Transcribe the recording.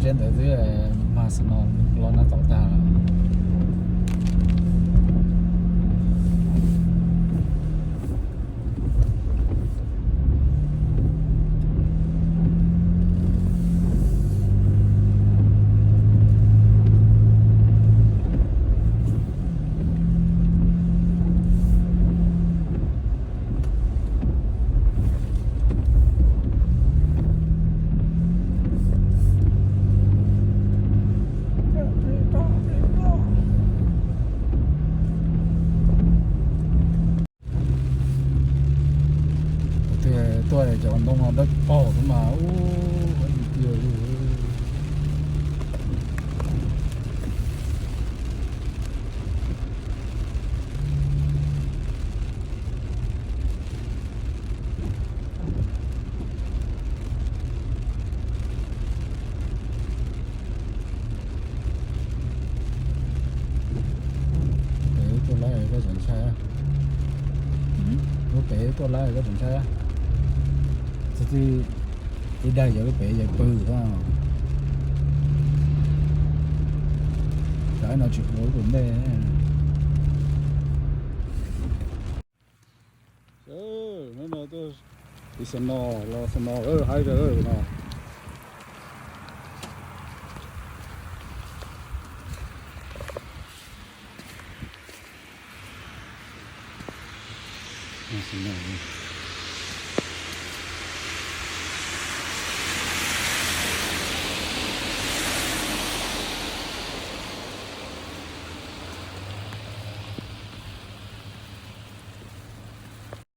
Tsev ntawd twb mag snow los nag tau tag lawm. Tuaj cov ntoo no dawb paug xwb mas ub, qab tiag li. Pem tuaj lawm koj tseem ntshai. Lub pem tuaj lawm koj tseem ntshai. Txog txij ib daig yog lub pem yog pw xwb. Tsam no tsis ua tus ntej. Ib xab no los xab no haib no. Xab no.